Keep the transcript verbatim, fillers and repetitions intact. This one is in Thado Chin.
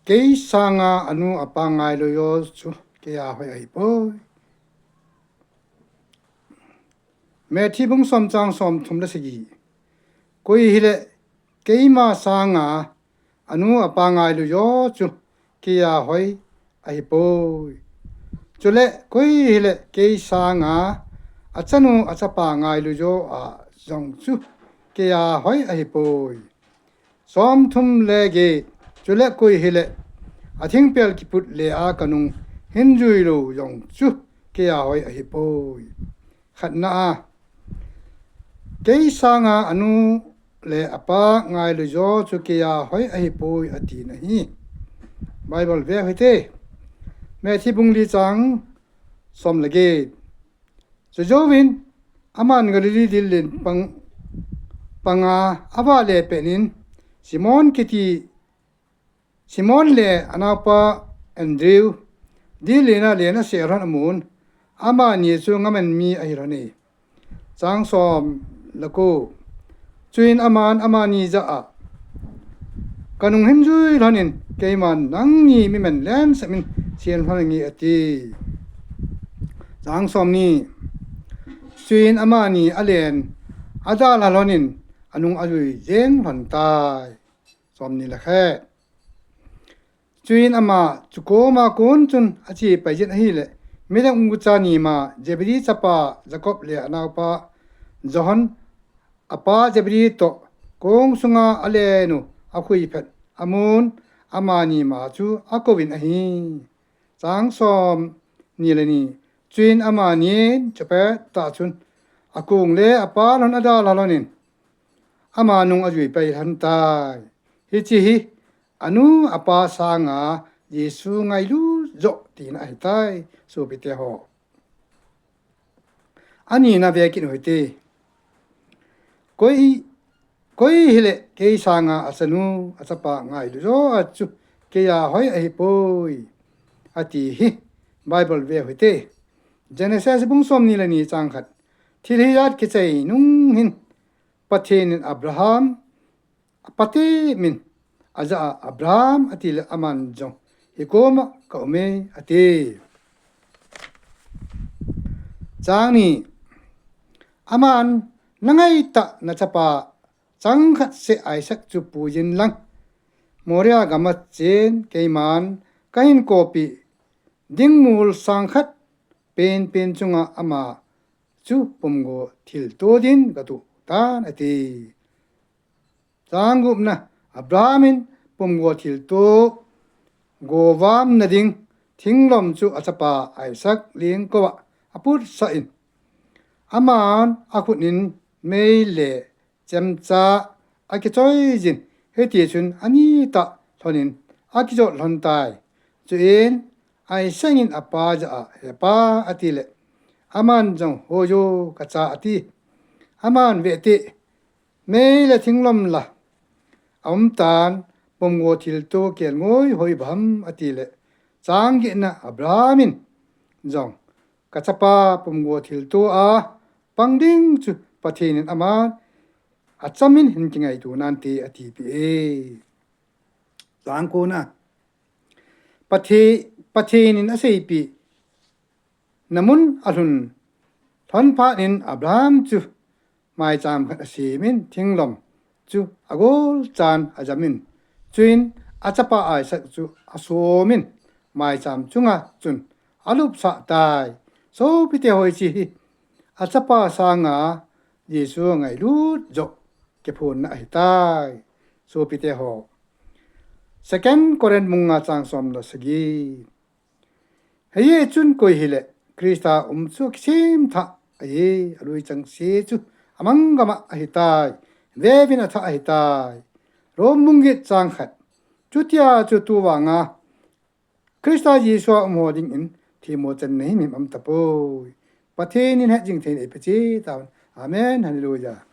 Kei sanga anu apa ngailu jo chu keiya hoi ahipoi. Matthew bung som chang som thum le sagi. Koi hile keima sanga anu apa ngailu jo chu keiya hoi ahipoi. Chule koi hile kei sanga achanu achapa ngailu jo a jong chu keiya hoi ahipoi. Som thum le get. Chule koi hile athingpel kiput le a kanung hin jui lou jong chu keiya hoi ahipoi. Khatna a, kei sanga anu le apa ngailu jo chu keiya hoi ahipoi ati nahi. Bible ve hite. Matthew bung li chang som le get. Chujouvin aman Galilee dil len pang, panga avale penin Simon kiti, Simon le anaupa Andrew dil lena len asel lhon amun, amani chu ngaman mi ahi lhon e. Chang som le ko. Chuin aman amani jah a, kanung hin jui lhonin keiman nangni mi man lensah min sem lhon nge ati. Chang som ni. Chuin amani alen adalha lhonin anung ajui jeng lhon tai. Som ni le khat. Chuin ama chu koma kon chun ache pai jin ahile, midang ucha ni ma Zebedee chapa Jacob le anaupa Johan, apa Zebedee toh kong sunga alen u akhui phat amun, amani ma chu akouvin ahi. Chang som ni le ni. Chuin amani chapet tah chun akong le apa lhon adalha lhonin ama nung ajui pai lhon tai. Hiche hi anu apa sanga Jesu ngailu jo tina ahitai, sopite ho. Anina ve kit u hite. Koi, koi hile kei sanga achanu achapa ngailu jo a chu keiya hoi ahipoi ati hi. Bible ve u hite. Genesis bung som ni le ni chang khat. Thil hijat kichai nung hin Pathen in Abraham apate min ajah a Abraham ati le aman jong hi koma ka um e ati. Chang ni. Aman na ngaitah na chapa chang khat seh Isaac chu pui jin lang, Moria gam a chen keiman kahin kopi ding mol sang khat penpen chunga ama chu pumgo thilto din katuh tan ati. Chang gup na. Abraham in pumgo thilto govam na ding thinglom chu achapa Isaac lengkova aputsah in, aman akhut in mei le chemcha akichoi jin, hiti chun anitah lhonin akijot lhon tai. Chuin Isaac in apa jah a, He pa, ati le, aman jong, Hoi o, ka cha, ati. Aman, Ve teh, mei le thinglom la aum tan, pumgo thilto kelngoi hoi ba ham, ati le, chang get na. Abraham in jong, Ka chapa pumgo thilto a pang ding chu Pathen in aman achamin hin kingaito nante, ati peh e. Chang ko na. Pathe-, Pathen in aseipeh na mun alhun lhon phat in Abraham chu maicham khat asemin thinglom chu agol chan ajamin, chuin achapa Isaac chu asomin maicham chunga chun alupsah tai. Sopite ho, hiche hi achapa sanga Jesu ngailut joh kiphonna ahitai. Sopite ho, Second Corinth bung nga chang som le sagi. Hijeh chun koi hile Christa um chu akisemthah ahi, alui chengse chu amang gam a ahitai, veuvin athah ahitai. Rom bung get chang khat. Chutia chu tuvanga Christa Jesu a um ho dingin themmo channa himhim aum tapoi. Pathen in hetjing thei in eipe cheh tahen. Amen. Hallelujah.